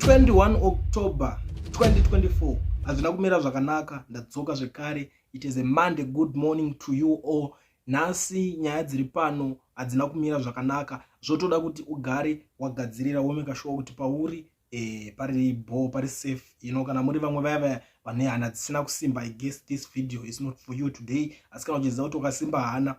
21 October 2024, hazvina kumira zvakanaka. Ndadzoka zvekare. It is a Monday. Good morning to you all. Nhasi nyaya dziri pano hadzina kumira zvakanaka. Zvotoda kuti ugare wagadzirira, womeka sure kuti pauri pari bo pari safe. Kana muri vamwe vaya vaya vane hana dzisina kusimba, I guess this video is not for you today. Asi kana uchiziva kuti wakasimba hana,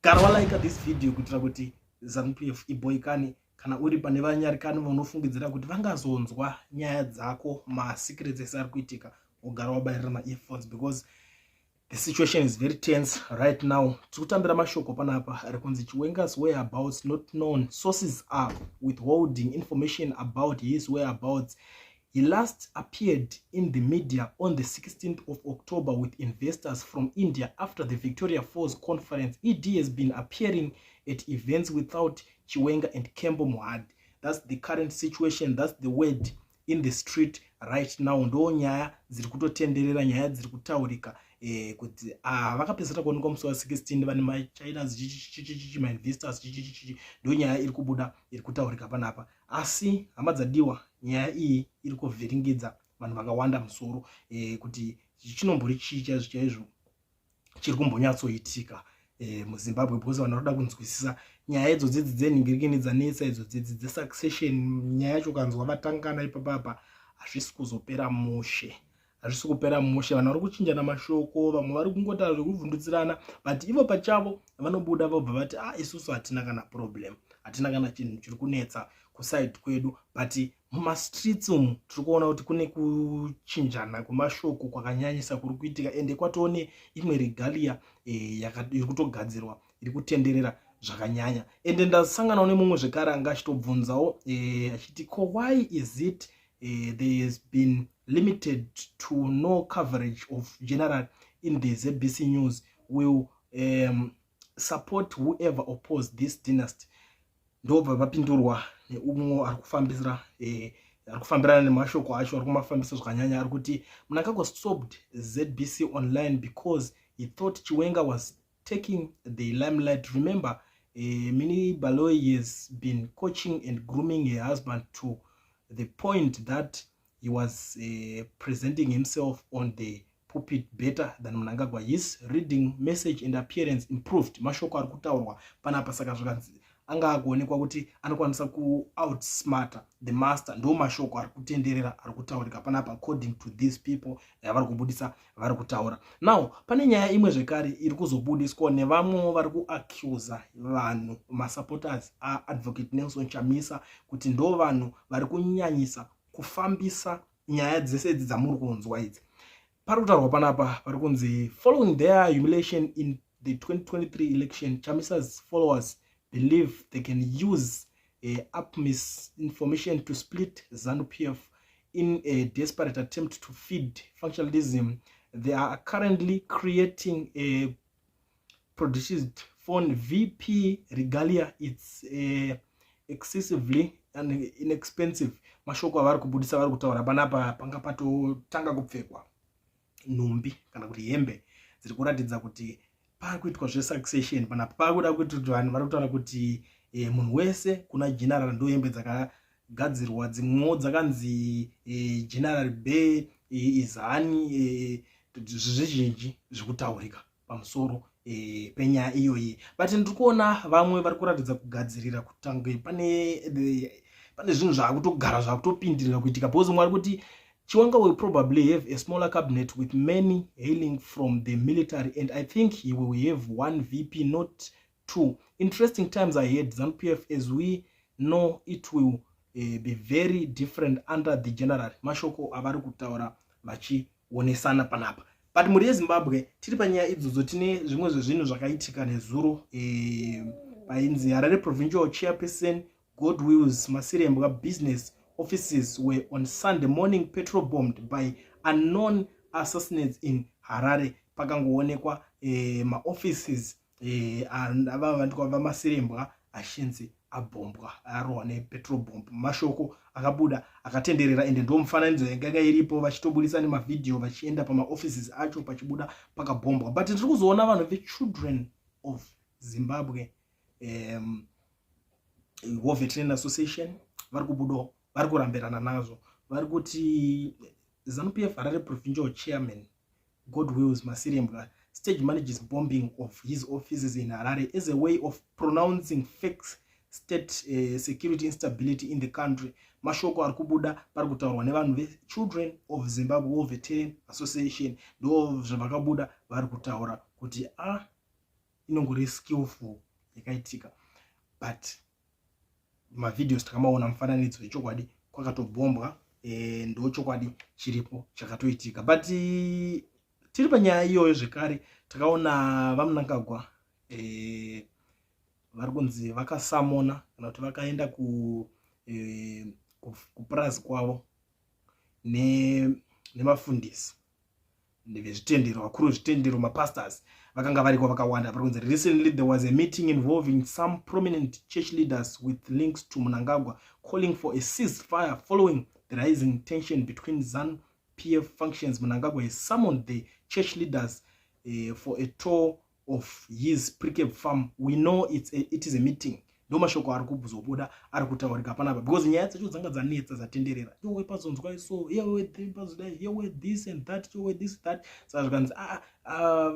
gara walika this video kuitira kuti ZANU PF iboikane. Kana uri pane vanyarikani vanofungidzira kuti vangazonzwa nyaya dzako, masecrets ese ari kuitika, ugara wabayirira maearphones because the situation is very tense right now. Tiri kutambira mashoko panapa ari kunzi Chiwenga's whereabouts not known. Sources are withholding information about his whereabouts. He last appeared in the media on the 16th of October with investors from India after the Victoria Falls conference. ED has been appearing at events without Chiwenga and Kembo Mohadi. That's the current situation. That's the word in the street right now. Ndo nyaya dziri kutotenderera, nyaya dziri kutaurika kuti vakapedzisira kuonekwa musi wa16 vane maChinas, chichichichichi, mainvestors, chichichichi. Ndo nyaya iri kubuda, iri kutaurika panapa. Asi hama dzadiwa, nyaya iyi iri kuvhiringidza vanhu vakawanda musoro kuti chinombori chii chaizvo chaizvo chiri kumbonyatsoitika muZimbabwe, because vanhu varoda kunzwisisa nyaya idzo dzidzi dzenhingirikini dzanetsa, idzo dzidzi dzesuccession. Nyaya yacho ukanzwa vatangana ipapapa, hazvisi kuzopera mushe, hazvisi kupera mushe. Vanhu vari kuchinjana mashoko, vamwe vari kungotaura zvekuvhundutsirana, but ivo pachavo vanobuda vobva vati, "A ah, isusu hatina kana problem, hatina kana chinhu chiri kunetsa kuside kwedu." But mumastreets umu tiri kuona kuti kune kuchinjana kwemashoko kwakanyanyisa kuri kuitika, ende kwatoo neimwe regalia iri kutogadzirwa, iri kutenderera zvakanyanya. Ende ndasanganawo nemumwe zvekare anga achitobvunzawo achiti, "Ko why is it there has been limited to no coverage of General in the ZBC News? Will support whoever oppose this dynasty." Ndobva vapindurwa neumwe ari kufambisira, ari kufambirana nemashoko acho, ari kumafambisa zvakanyanya. Ari kuti Mnangagwa stopped ZBC Online because he thought Chiwenga was taking the limelight. Remember, Mini Baloyi has been coaching and grooming her husband to the point that he was presenting himself on the pulpit better than Mnangagwa. His reading, message and appearance improved. Mashoko ari kutaurwa panapa. Saka zvakanzi anga akuonekwa kuti anokwanisa kuoutsmarta the master. Ndo mashoko ari kutenderera, ari kutaurika panapa according to these people yavari kubudisa, vari kutaura. Now pane nyaya imwe zvekare iri kuzobudiswa nevamwewo vari kuaccusa vanhu, masupporters aAdvocate Nelson Chamisa, kuti ndo vanhu vari kunyanyisa kufambisa nyaya dzese idzi dzamuri kunzwa idzi. Pari kutaurwa panapa, pari kunzi, following their humiliation in the 2023 election, Chamisa's followers believe they can use up misinformation to split ZANU PF. In a desperate attempt to feed factionalism, they are currently creating a produced phone VP regalia. It's excessively and inexpensive. Mashoko avari kubudisa, vari kutaura panapa, panga patotanga kupfekwa nhumbi kana kuti hembe dziri kuratidza kuti pakuitwa zvesuccession panapa. Pakuda kuti vanhu vari kutaura kuti munhu wese kuna general. Ndo hembe dzakagadzirwa, dzimwewo dzakanzi General Bay izani. Zvizhinji zvekutaurika pamusoro penyaya iyoyi, but ndiri kuona vamwe vari kuratidza kugadzirira kutange pane zvinhu zvaakutogara, zvaakutopindirira kuitika, because umwe ari kuti Chiwenga will probably have a smaller cabinet with many hailing from the military, and I think he will have one VP, not two. Interesting times ahead. ZANU PF as we know it will be very different under the general. Mashoko avari kutaura vachionesana panapa. But mhuri yeZimbabwe, tiri panyaya idzodzo, tine zvimwe zvezvinhu zvakaitika nezuro painzi Harare provincial chairperson Godwills Masirembwa business offices were on Sunday morning petrol bombed by unknown assassins in Harare. Pakangoonekwa maoffices ava vanhu vaMasirembwa achinzi abhombwa, arohwa nepetrol bomb. Mashoko akabuda akatenderera, ende ndo mufananidzo yanga iripo, vachitobudisa nemavhidhiyo vachienda pamaoffices acho, pachibuda pakabhombwa. But ndiri kuzoona vanhu veChildren of Zimbabwe War Veteran Association vari kubudawo, vari kurambirana nazvo. Vari kuti ZANU PF Harare Provincial Chairman Godwills Masirembwa stage manages bombing of his offices in Harare as a way of pronouncing facts state security instability in the country. Mashoko ari kubuda pari kutaurwa nevanhu veChildren of Zimbabwe War Veteran Association. Ndo zvavakabuda vari kutaura kuti a inongori skillful yakaitika, but mavideos takamaona, mufananidzo yechokwadi kwakatobhombwa. Ndo chokwadi chiripo chakatoitika. But tiri panyaya iyoyo zvekare, takaona VaMnangagwa vari kunzi vakasamona kana kuti vakaenda kupurazi kwavo nemafundisi vezvitendero, vakuru vezvitendero, mapastors vakanga variko vakawanda. Vari kunzi recently there was a meeting involving some prominent church leaders with links to Mnangagwa, calling for a ceasefire following the rising tension between ZANU PF factions. Mnangagwa has summoned the church leaders for a tour of his Precabe farm. We know it is a meeting. Ndo mashoko ari kuzobuda ari kutaurika panapa, because nyaya dzacho dzanga dzanetsa, dzatenderera. Yowe, pazonzwa so, yowe, pazodai, yowe, this and that, yowe, this, that. Saka zvikanzi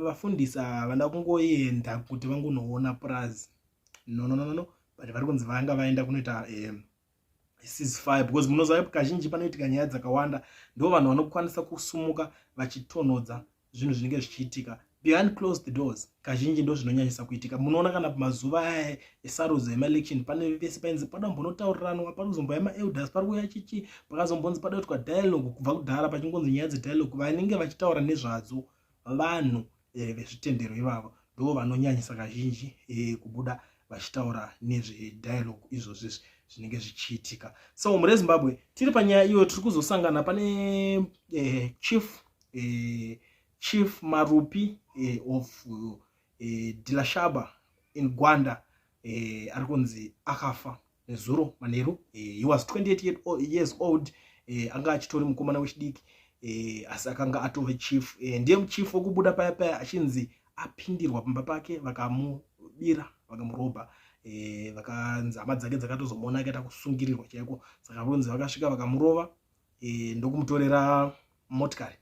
vafundisi havana kungoenda kuti vangonoona purazi. No, no, no, no, but vari kunzi vanga vaenda kunoita ceasefire, because munoziva kazhinji panoitika nyaya dzakawanda, ndo vanhu vanokwanisa kusumuka vachitonhodza zvinhu zvinenge zvichiitika behind closed doors. Kazhinji ndo zvinonyanyisa kuitika. Munoona kana mazuva aya esarudzo, emaelection, pane vese painzi pada kumbonotauriranwa, pari kuzomboya maelders, pari kuuya chichi, pakazombonzi pada kuitwa dialogue. Kubva kudhara pachingonzi nyaya dzedialogue, vanenge vachitaura nezvadzo vanhu vezvitendero. Ivavo ndo vanonyanyisa kazhinji kubuda vachitaura nezvedialogue izvozvizvi zvinenge zvichiitika. So mure Zimbabwe, tiri panyaya iyo, tiri kuzosangana pane Chief Marupi of Dilashaba in Gwanda. Ari kunzi akafa nezuro manheru. He was 28 years old. Anga achitori mukomana wechidiki, asi akanga atove chief. Ndiye muchief wekubuda paya paya achinzi apindirwa pamba pake, vakamubira, vakamurobha. Vakanzi hama dzake dzakatozomuona akaita kusungirirwa chaiko. Saka vonzi vakasvika vakamurova, ndokumutorera motikari,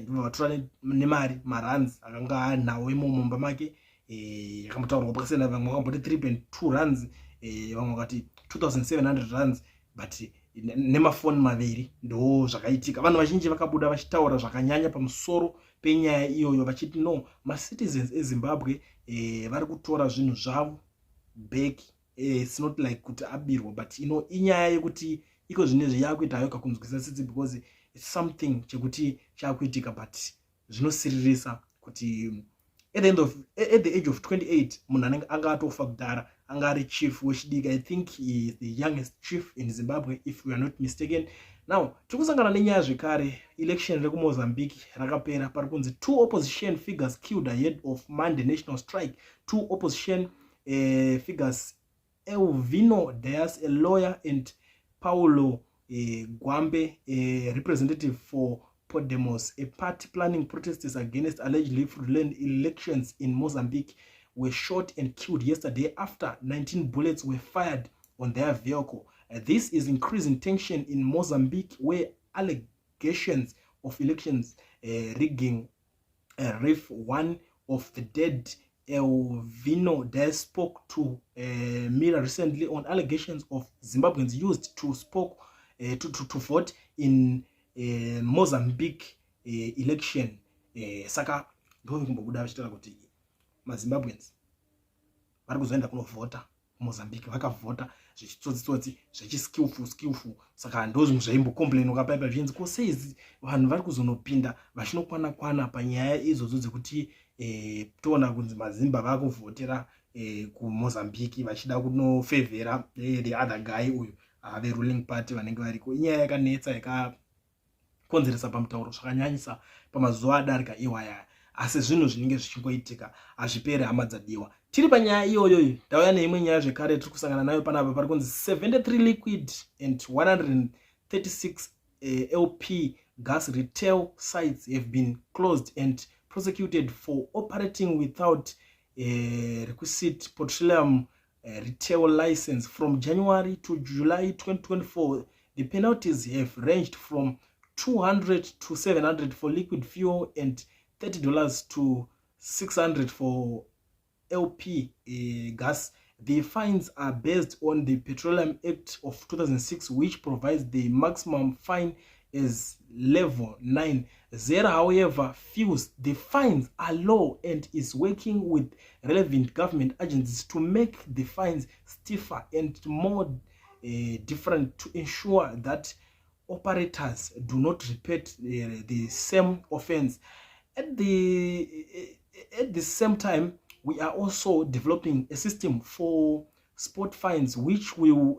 ndobva vatora nemari, marands akanga anawo imomo mumba make. Yakambotaurwa pakasiyana, vamwe vakamboti 3.2 rands, vamwe vakati 2700 rands, but nemafoni maviri. Ndo zvakaitika. Vanhu vazhinji vakabuda vachitaura zvakanyanya pamusoro penyaya iyoyo, vachiti no, macitizens eZimbabwe vari kutora zvinhu zvavo back. It's not like kuti abirwa, but inyaya yekuti iko zvinezvi yakuita hayo kakunzwisa tsitsi, because it's something chekuti chakuitika, but zvinosiririsa kuti at the age of 28 munhu anenge anga atofa kudhara, anga ari chief wechidiki. I think he is the youngest chief in Zimbabwe, if we are not mistaken. Now tiri kusangana nenyaya zvekare. Election rekuMozambique rakapera, pari kunzi two opposition figures killed ahead of Monday national strike. Two opposition figures, Elvino Dias, a lawyer, and Paulo Guambe, a representative for Podemos, a party planning protests against allegedly fraudulent elections in Mozambique, were shot and killed yesterday after 19 bullets were fired on their vehicle. This is increasing tension in Mozambique, where allegations of elections rigging ref. One of the dead, Elvino Dias, spoke to Mirror recently on allegations of Zimbabweans used to spoke to vote in Mozambique election. Saka ndovekumbobuda vachitaura kuti maZimbabweans vari kuzoenda kunovhota kuMozambique vakavhota zvechitsotsitsotsi, zvechiskillful skillful. Saka ndo zvinhu zvaimbocomplainwa paipa, zvichinzi ko sei vanhu vari kuzonopinda vachinokwana kwana panyaya idzodzo dzekuti toona kunzi maZimba vakuvhotera kuMozambique vachida kunofevhera the other guy uyu, veruling party vanenge variko. Inyaya yakanetsa, yakakonzeresa pamutauro zvakanyanyisa pamazuva adarika iwaya, asi zvinhu zvinenge zvichingoitika hazviperi, hama dzadiwa. Tiri panyaya iyoyo, ndauya neimwe nyaya zvekare tiri kusangana nayo panapa. Pari kunzi 73 liquid and 136 LP gas retail sites have been closed and prosecuted for operating without requisite petroleum retail license from January to July 2024. The penalties have ranged from 200 to 700 for liquid fuel and $30 to 600 for LP gas. The fines are based on the Petroleum Act of 2006, which provides the maximum fine as level 9. ZERA, however, feels the fines are low and is working with relevant government agencies to make the fines stiffer and more different to ensure that operators do not repeat the same offense. At the same time, we are also developing a system for spot fines, which will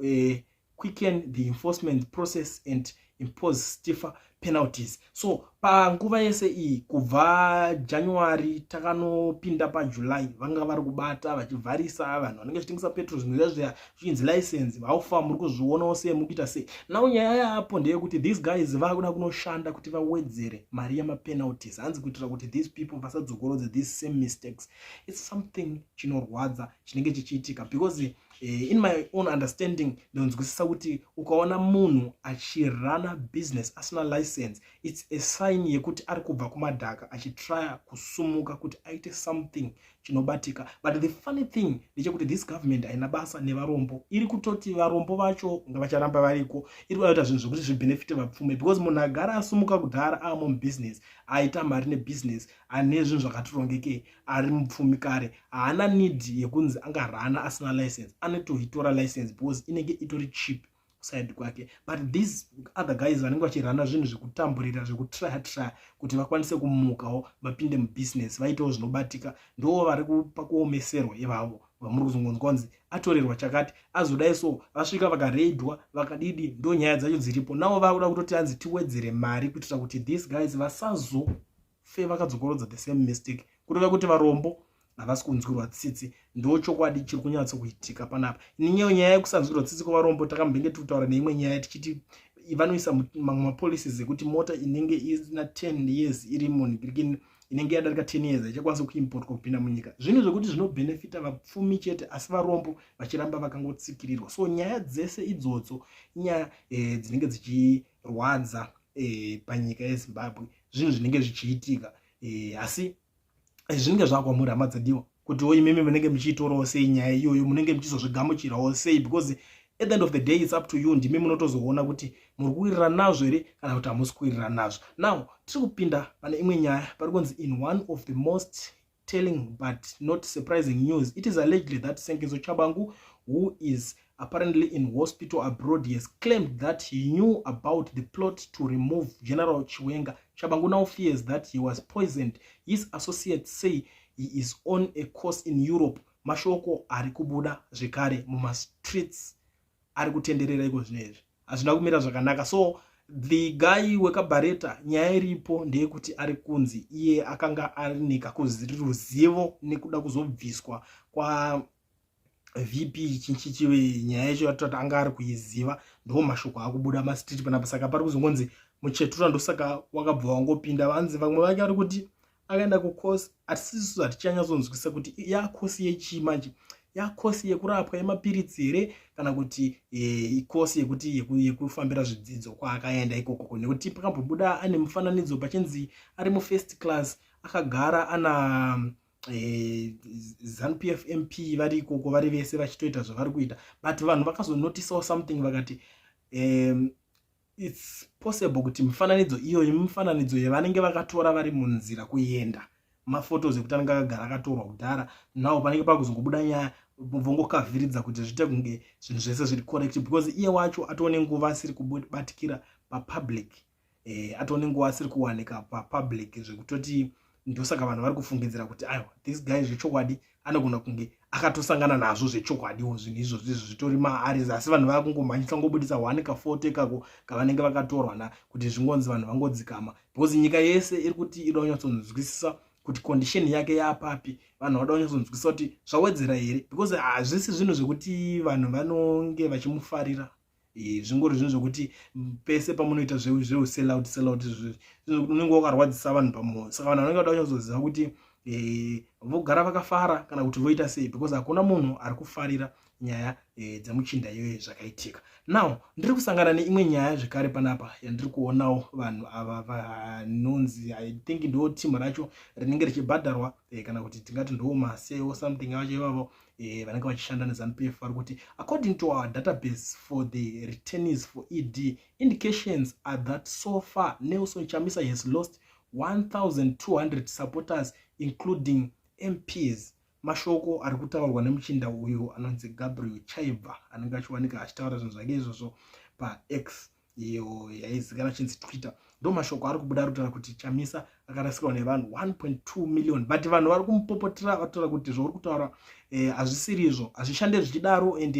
quicken the enforcement process and impose stiffer penalties. So panguva yese iyi, kubva January takanopinda paJuly, vanga vari kubata vachivharisa vanhu vanenge vachitengesa petrol, zvinhu zviya zviya zvichinzi license haufa. Muri kuzvionawo sei? Muri kuita sei? Now nyaya yapo ndeyekuti these guys vakuda kunoshanda kuti vawedzere mari yamapenalties, hanzi kuitira kuti these people vasadzokorodze these same mistakes. It's something chinorwadza chinenge chichiitika because in my own understanding, ndinonzwisisa kuti ukaona munhu achirana business asina license, it's a sign yekuti ari kubva kumadhaka achitrya kusumuka kuti aite something chinobatika. But the funny thing ndechekuti this government haina basa nevarombo. Iri kutoti varombo vacho ngavacharamba variko. Iri kuda kuita zvinhu zvekuti zvibhenefite vapfume, because munhu agara asumuka kudhara, amo mubusiness, aita mari nebusiness, ane zvinhu zvakatirongekei, ari mupfumi kare, haana need yekunzi angarana asina license. Anotoitora license because inenge itori cheap side kwake. But these other guys vanenge vachirana zvinhu zvekutamburira, zvekutrya trya kuti vakwanise kumukawo, vapinde mubusiness, vaitewo zvinobatika, ndo vari pakuomeserwa. Ivavo vamuri kuzongonzwa kunzi atorerwa chakati, azodai, so vasvika vakareidwa, vakadidi. Ndo nyaya dzacho dziripo. Navo vakuda kutoti hanzi tiwedzere mari kuitira kuti these guys vasazofe vakadzokorodza the same mistake. Kureva kuti varombo havasi kunzwirwa tsitsi. Ndo chokwadi chiri kunyatsokuitika panapa. Ninyewo nyaya yekusanzwirwa tsitsi kwavarombo, takambenge tiri kutaura neimwe nyaya tichiti vanoisa mamwe mapolicies ekuti mota inenge isina 10 years iri munhikirikini, inenge yadarika 10 years, haichakwanisi kuimportwa kupinda munyika. Zvinhu zvekuti zvinobhenefita vapfumi chete, asi varombo vachiramba vakangotsikirirwa. So nyaya dzese idzodzo inyaya dzinenge dzichirwadza panyika yeZimbabwe. Zvinhu zvinenge zvichiitika, asi zvinenge zvakwamuri, hama dzadiwa, kutiwo imimi munenge muchiitorawo sei nyaya iyoyo, munenge muchizozvigamuchirawo sei, because at the end of the day it's up to you. Ndimi munotozoona kuti muri kuwirirana nazvo here kana kuti hamusi kuwirirana nazvo. Now tiri kupinda pane imwe nyaya pari kunzi, in one of the most telling but not surprising news, it is allegedly that Sengezo Tshabangu, who is apparently in hospital abroad, has claimed that he knew about the plot to remove General Chiwenga. Tshabangu now fears that he was poisoned. His associates say he is on a course in Europe. Mashoko ari kubuda zvekare mumastreets, ari kutenderera iko zvino izvi, hazvina kumira zvakanaka. So the guy wekabareta, nyaya iripo ndeyekuti ari kunzi iye akanga ari nekaruzivo nekuda kuzobviswa kwa VP chinchichive. Nyaya yacho yatoti anga ari kuiziva. Ndo mashoko akubuda mastreet panapa. Saka pari kuzongonzi muchetura, ndosaka wakabva wangopinda. Vanzi vamwe vake vari kuti akaenda kucourse. Hatisisu, hatichanyatsonzwisisa kuti yacourse yechii manje. Yacourse yekurapwa, yemapiritsi here, kana kuti icourse yekuti yekufambira zvidzidzo kwaakaenda ikokoko? Nekuti pakambobuda ane mufananidzo pachinzi ari mufirst class, akagara ana ZANU PF MP vari ikoko, vari vese vachitoita zvavari kuita. But vanhu vakazonotisawo something, vakati it's possible kuti mifananidzo iyoyo mifananidzo yavanenge vakatora vari munzira kuenda, maphotos ekuti anenge akagara akatorwa kudhara. Now panenge pakuzongobuda nyaya, vongokavhiridza kuti zviite kunge zvinhu zvese zviri correct, because iye wacho atone nguva asiri kubatikira papublic, atone nguva asiri kuwanika papublic, zvekutoti ndosaka vanhu vari kufungidzira kuti aiwa, this guy zvechokwadi anogona kunge akatosangana nazvo zvechokwadiwo. Zvinhu izvozvo izvo zvitori maari, asi vanhu vakungomhanyisa ngobudisa one kafoto ikako kavanenge vakatorwa na kuti zvingonzi vanhu vangodzikama, because nyika yese iri kuti ida kunyatsonzwisisa kuti condition yake yapapi. Vanhu vada kunyatsonzwisisa kuti zvawedzera here, because hazvisi zvinhu zvekuti vanhu vanonge vachimufarira. Zvingori zvinhu zvokuti pese pamunoita zveusellout sellout, unenge wakarwadzisa vanhu pamwoyo. Saka vanhu vanenge vada kunyatsoziva kuti vogara vakafara kana kuti voita sei, because hakuna munhu ari kufarira. nyaya dzemuchinda iyoyo zvakaitika. Now ndiri kusangana neimwe nyaya zvekare panapa yandiri kuonawo vanhu ava vanonzi, I think ndo team racho rinenge richibhadharwa, kana kuti tingati ndo maseo something vacho ivavo vanenge vachishanda neZANU PF. Vari kuti, "According to our database for the returnees for ED, indications are that so far Nelson Chamisa has lost 1200 supporters, including MPs." Mashoko ari kutaurwa nemuchinda uyu anonzi Gabriel Chaibva, anenge achiwanika achitaura zvinhu zvake izvozvo paX, iyo yaizikanwa chinzi Twitter. Ndo mashoko ari kubuda, ari kutaura kuti Chamisa akarasikirwa nevanhu 1.2 million, but vanhu vari kumupopotera, vataura kuti zvauri kutaura hazvisiri izvo, hazvishande zvichidaro, and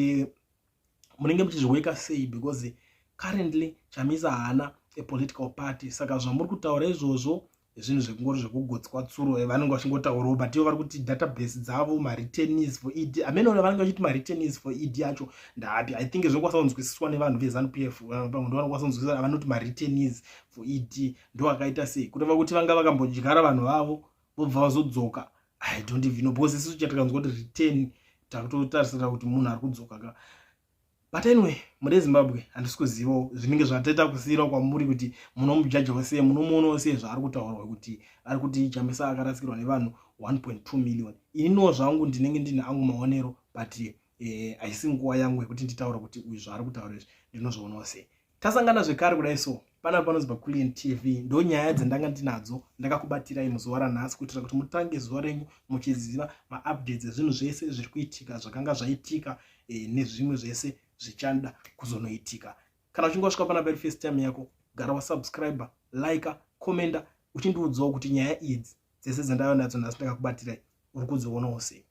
munenge muchizviweka sei, because currently Chamisa haana a political party. Saka zvamuri kutaura izvozvo zvinhu zvekungori zvekugotswa tsuro. Vanenge vachingotaurawo, but ivo vari kuti database dzavo, mareturnees for ED, amene vanenge vachiti mareturnees for ED acho ndaapi? I think zvinokwanisa kunzwisiswa nevanhu veZANU PF. Pamwe ndo vanokwanisa kunzwisisa vanoti mareturnees for ED ndo akaita sei, kureva kuti vanga vakambodyara vanhu vavo vobva vazodzoka. I don't even know, because isusu chatikanzwa kuti return, takutotarisira kuti munhu ari kudzoka ka. But anyway, muri Zimbabwe, handisi kuzivawo zvinenge zvataita kusiyira kwamuri kuti munomujajawo sei, munomuonawo sei zvaari kutaurwa kuti ari kuti Chamisa akarasikirwa nevanhu 1.2 million. Ininiwo zvangu ndinenge ndine angu maonero, but haisi nguva yangu yekuti nditaura kuti uyu zvaari kutaura izvi ndinozvionawo sei. Tasangana zvekare kudai so panapa panonzi paCulian TV. Ndo nyaya dzandanga ndinadzo, ndakakubatirai muzuva ranhasi kuitira kuti mutange zuva renyu muchiziva maupdates ezvinhu zvese zviri kuitika, zvakanga zvaitika, nezvimwe zvese zvichada kuzonoitika. Kana uchinge wasvika panapa iri first time yako, gara wasubscribe, like, commenta, uchindiudzawo kuti nyaya idzi dzese dzandava nadzo nhasi ndakakubatirai uri kudzionawo sei.